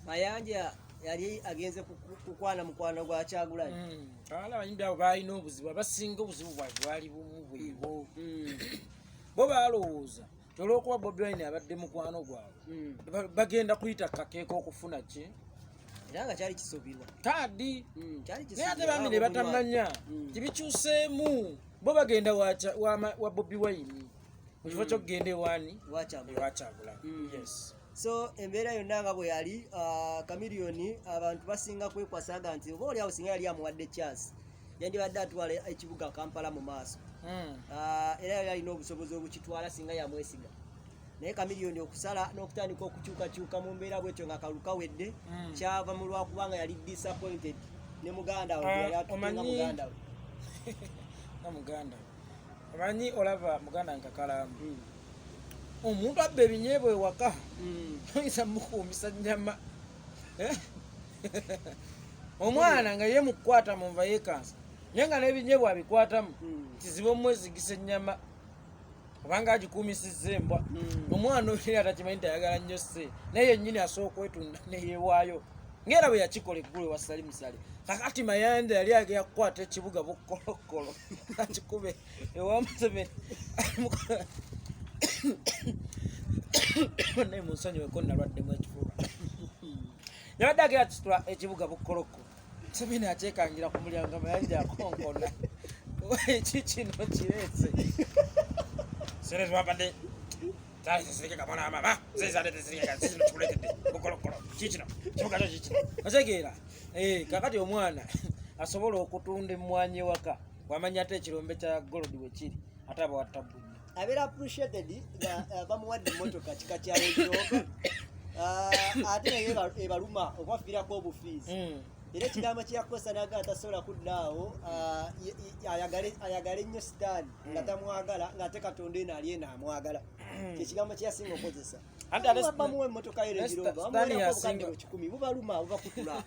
Mayanja yali agenze kukwana mukwano gwa Kyagulanyi. Abala abayimbi abo balina obuzibu, abasinga obuzibu bwabwe bwali bumu bwebo. Bo balowooza ti olwokuba Bobi Wine abadde mukwano gwabwe, bagenda kuyita kakeeka okufuna ki? Era nga kyali kisuubirwa. Kaadi. Kyali Naye ate kisuubirwa. bambi ne batamanya tibikyuseemu, bo bagenda wa Bobi Wine mu kifo kyokugenda ewaani? Wa Kyagulanyi. Ewa Kyagulanyi, yes. So embeera yonna nga bwe yali, Chameleone abantu basinga kwekwasaga nti oba oliawo singa yali amuwadde chance, yandibadde atwala ekibuga Kampala mu maaso. Era yali alina obusobozi obukitwala singa yamwesiga, naye Chameleone okusala n'okutandika okukyukakyuka mu mbeera bwetyo nga kalulu kawedde, kyava mu lwakubanga yali disappointed ne muganda we gwe yali atutte nga muganda we. Nga muganda we. Omanyi, olaba muganda nkakalaamu, omuntu abba ebinyeebwa ewaka, oyinza mukuumisa nyama? Eh? Omwana nga ye mukukwata mu nva yekansa, naye nga n'ebinyeebwa abikwatamu, kizibu omwezigisa ennyama obanga agikuumisizza embwa. Omwana oyo atakimanyi nti ayagala nnyo se, naye yennyini asobola okwetunda neyewaayo, ngaera bwe yakikola eggulo ewa Sali Musale. Kakati Mayanja yali agenda kukwata ekibuga bukolokolo akikube ewa Museveni. Naye munsonyiweko, nalwaddemu ekifuba. Yabadde agenda kisitula ekibuga bukoloko, Museveni akyekangira ku mulyango, Mayanja akonkona, eki kino kireese sente ziwampadde zisirike kamwana mama zizadde tezirike kino kikuleetedde bukolokolo kikino kibuga kyo kikino otegeera. Eh, kakati omwana asobola okutunda emmwanyi ewaka, wamanya ate ekirombe kya gold wekiri, ate aba wattabu nnyo. Abeera appreciated nga bamuwadde emmotoka kika kya Range Rover. Ate naye ebaluma okubafiirako obufiizi. Era ekigambo kyeyakozesa naga tasobola kuddaawo, ayagale nnyo Sitaani nga tamwagala, ng'ate Katonda eno ali eno amwagala. Kyekigambo kyeyasinga okukozesa. Ate Bamuwa emmotoka ye naye Range Rover, Sitaani bamuwerako yasinga obukadde 100, bubaluma, bubakutula,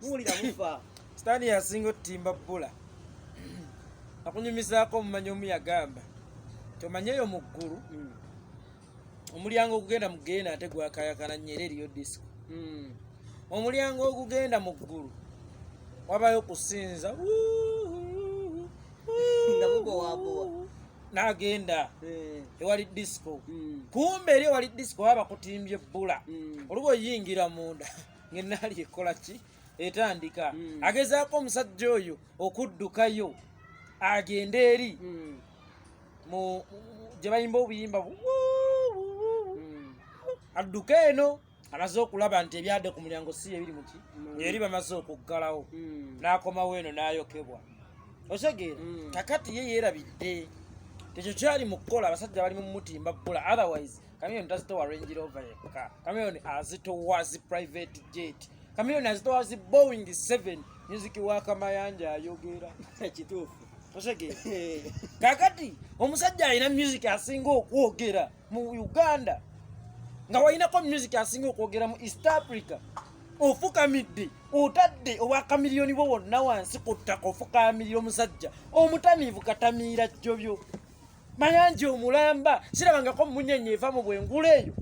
muwulira mufa. Sitaani yasinga otutimba bbula. Akunyumizaako omumanyi omu yagamba tomanye eyo mu ggulu, omulyango ogugenda mu ggeyeena ate gwakayakana nnyo, era eriyo disco. Omulyango ogugenda mu ggulu wabayo kusinza nga bugowagowa n'agenda ewali disco. Kumbe eri ewali disco baba bakutimbye ebbula. Oluba oyingira munda ng'enaali ekola ki? Etandika. Agezaako omusajja oyo okuddukayo agende eri gye bayimba obuyimba adduke eno, amaze okulaba nti ebyadde ku mulyango si ebiri muki, eri bamaze okuggalawo, n'akomawo eno n'ayokebwa. Otegeera? Kakati ye yeerabidde tekyo kyali mu kukola. Abasajja bali mu mutimba bbula. Otherwise Chameleone tazitowa Range Rover yekka, Chameleone azitowa zi private jet, Chameleone azitowa zi Boeing 7. Music wa Kamayanja ayogera. Kituufu. Otegeera? Kakati omusajja alina music asinga okwogera mu Uganda, nga walinako music asinga okwogera mu East Africa, ofukamidde, otadde obwakamiliyoni bwo wonna wansi ku ttaka, ofukamirira omusajja omutamiivu katamiira jjobyo Mayanja omulamba. Sirabangako munyenye eva mu bwengula eyo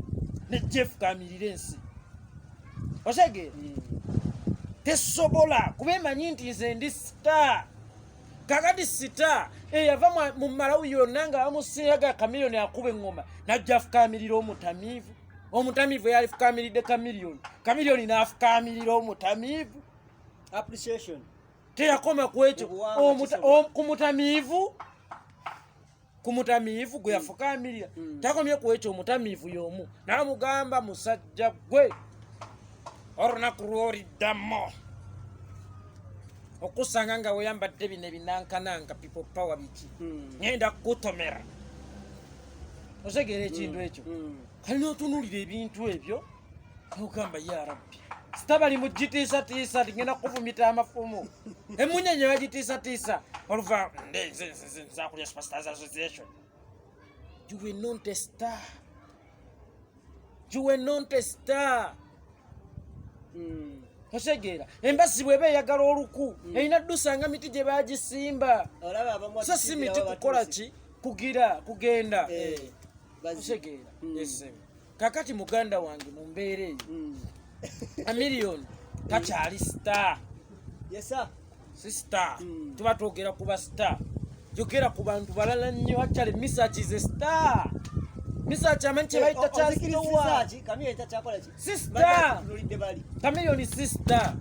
nejja efukamirira ensi. Otegeera? Tesobola kuba emanyi nti nze ndi star. Kakati star eyava mu Malawi yonna nga bamusingaga, Chameleone akuba eŋŋoma, najja afukamirira omutamiivu. Omutamiivu eyalifukamiridde Chameleone, Chameleone n'afukamirira omutamiivu. Appreciation. Teyakoma ku ekyo. Obuwangwa kisobola. Ku mutamiivu gwe yafukamirira, takomye ku ekyo. Omutamiivu y'omu n'amugamba, "Musajja gwe, olunaku lw'oliddamu okusanga nga weyambadde bino ebinankananka People Power biki, ngenda kukutomera." Otegeera ekintu ekyo? Kali n'otunuulira ebintu ebyo ogamba, "Ya Rabbi." Sita bali mu gitiisatiisa nti ngenda kukuvumita amafumu, emunyenye bagitiisatiisa oluva nzakulya Superstars Association. You were not a star, you were not a star. Otegeera? Embazzi bw'eba eyagala oluku, erina ddusanga miti gye bagisimba. Olaba abamu So si miti kukola ki? Kugira kugenda. Eh, bazzi. Otegeera? Yes, sir. Kakati muganda wange, mu mbeera eyo, Chameleone takyali star. Yes sir. Si star. Tuba twogera ku ba star, yogera ku bantu balala nnyo. Actually, Misach is a star. Misach amanyi kye bayita kyastowa. Chameleone takyakola ki? Si star. Tulidde bali. Chameleone si star,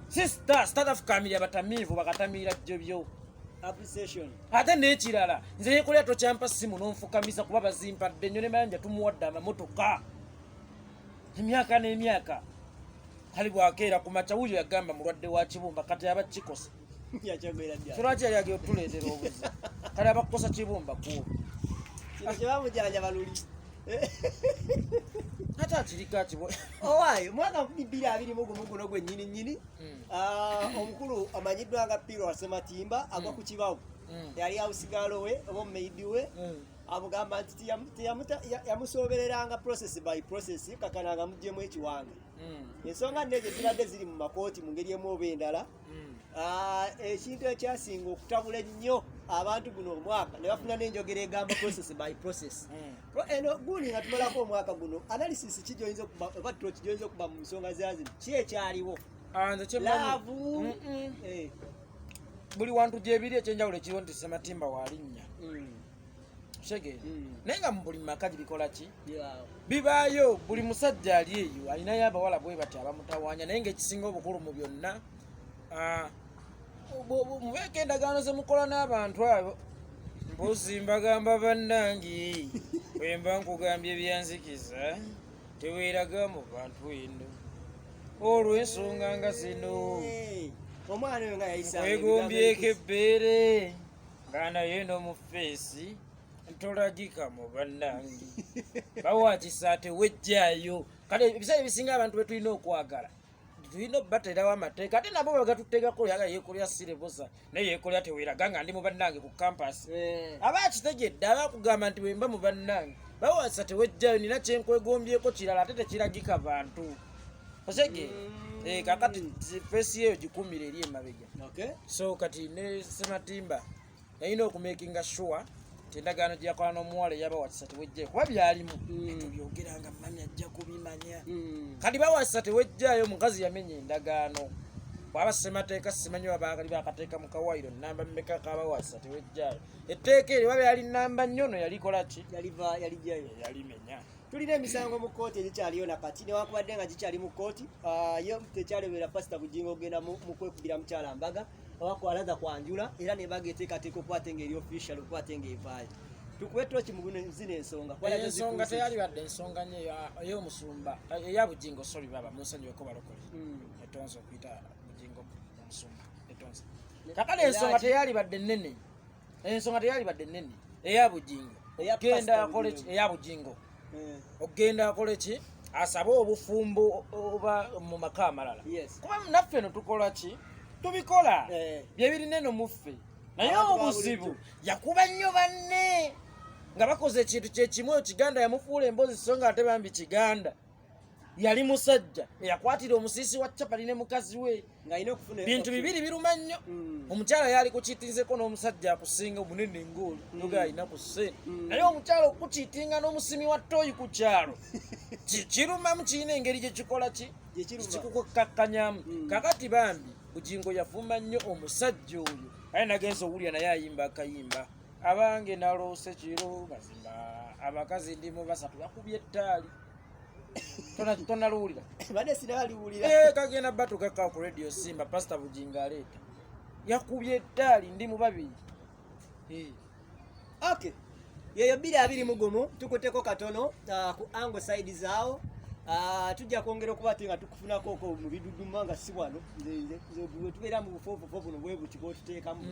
si star. Star tafukamira batamiivu, bakatamiira jjo byo. Appreciation. Ate n'ekirala, nze yekolera tokyampa simu n'onfukamiza kuba bazimpadde nnyo ne Mayanja tumuwadde amamotoka emyaka n'emyaka. Kale bwakeera ku makya, wuyo yagamba mulwadde wa kibumba, kati aba kikosa. Yakyogera ddala. So lwaki yali agenda otuleetera obuzibu? Kale abakukosa kibumba kuwo. Kino kyebamujanjaba luli. Ate akiriko akibo. Owaayo mwaka 2021 guno gwe nnyini nnyini, omukulu amanyiddwa nga Piro Sematimba agwa ku kibabu. Yali awusigalo we oba omumaidi we, amugamba nti yamusobereranga process by process, kakananga mugyemu ekiwanga. Ensonga nno ezo zibadde ziri mu makooti mu ngeri emu oba endala. Ekintu ekyasinga okutabula ennyo abantu guno omwaka ne bafuna n'enjogera egamba process by process. Eno gundi nga tumalako omwaka guno, analysis ki gyoyinza okuba oba toki gyoyinza okuba mu nsonga za zino? Ki ekyaliwo? Ah, nze kyemmanyi Love. Buli wantu gyebiri, ekyenjawulo ekiriwo nti Sematimba walinnya. Kitegeera? Naye nga mu buli maka gibikola ki? Bibaayo. Buli musajja ali eyo alinayo abawala bwe bati abamutawaanya, naye ngaekisinga obukulu mu byonna, mubeeko endagaano ze mukola n'abantu abo. Mpozi mbagamba bannange, bwe mba nkugambye byanzikiza, teweeraga mu bantu eno olw'ensonga nga zino. Omwana oyo nga yayisanga Kwegombyeko ebbeere nga naye no mu face ntolagika mu bannange, bawakisa tewejjaayo. Kale ebiseera ebisinga abantu betulina okwagala tulina obubateerawo amateeka, ate nabo bagatuteekako. Yaga yeekolera sirebosa, naye yeekolera teweeraga nga ndi mu bannange ku campus. Aba akitegedde, aba akugamba nti bwemba mu bannange bawasa tewejjayo, nina kyenkwegombyeko kirala ate tekiragika bantu. Osege kakati face eyo gikumira eri emabega. So kati ne Sematimba yalina okumakinga sure nti endagaano gye yakola n'omuwala eyabawakisa tewejjayo, kuba byalimu tubyogera nga mami ajja kubimanya. Kati bawasa tewejjayo, omukazi yamenya endagaano. Bwaba semateeka, simanyi babaali bakateeka mu kawairo namba mmeka kabawasa tewejjayo. Etteeka eryo baba yali namba nnyo, no yalikola ki? Yaliva yalijjayo. Yalimenya. Tulina emisango mu kooti egikyaliyo nakati, newankubadde nga gikyali mu kooti. Yo tekyalebera Pasita Bugingo ogenda mu kwekugira mukyala mbaga oba kwalaza kwanjula, era nebaga eteekateeka okukwate nga eri official, okukwate nga evaayo. Tukube toki mu zino ensonga. Kuba nazo Ensonga zikuuse. Teyalibadde ensonga nnyo ey'omusumba, eya Bugingo. Sorry baba, munsonyiweko balokole. Etonze okuyita Bugingo omusumba, etonze. Kakale ensonga teyalibadde nnene, ensonga teyalibadde nnene eya Bugingo. Eya Ogenda Pastor akole ki? Bugingo. Eya Bugingo, ogenda akole ki? Asabe obufumbo oba mu maka amalala? Kuba naffe eno tukola ki? Tubikola. Byebirina eno muffe, naye Abantu ba obuzibu bulijjo. yakuba nnyo banne nga bakoze ekintu kyekimu. Oyo Kiganda yamufuula emboozi, so nga ate bambi Kiganda yali musajja eyakwatira omusiisi wa capali ne mukazi we. Ng'alina okufuna Bintu bibiri biruma nnyo. Omukyala yali kukiitinzeko n'omusajja akusinga obunene ngaoli noga alina ku ssente, naye omukyala okukiitinga n'omusimi wa toyi ku kyalo kirumamu, kirina engeri gyekikola ki? Gye kiruma. Kikukakkanyamu. Kakati bambi Bugingo yavuma nnyo omusajja oyo, aye nagenza owulira naye ayimba akayimba, abange naloose kiro mazima abakazi ndimu basatu bakubye ettaali. Tonaluwulira? Badde sinabaliwulira. Eh, kagenda batukaka ku Radio Simba. Pasita Bugingo aleeta yakubye ettaali ndi mu babiri. Eh. Okay, yeyo 2021 tukuteko katono ku angle side zaawo. Tujja kwongera okuba te nga tukufunako okwo mu biduduma nga si wano. Nze bwe tubeera mu bufoofofo buno bwe buti bwotuteekamu,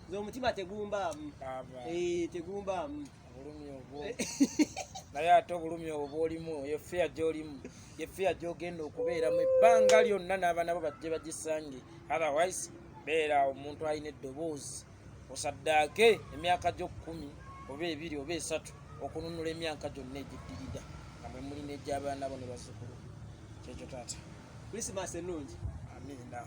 nze omutima tegumbaamu. Aba. Eh, tegumbaamu. Obulumi obwo, naye ate obulumi obwo bwolimu, eyo fear gyolimu, ye fear gyogenda okubeeramu ebbanga lyonna n'abaana bo bajje bagisange. Otherwise beera omuntu alina eddoboozi, osaddaake emyaka gyo 10 oba 2 oba 3 okununula emyaka gyonna egiddirira nga mwe muli n'egy'abaana bo ne bazzukulu. Kyekyo taata. Krisimas ennungi. Amiina.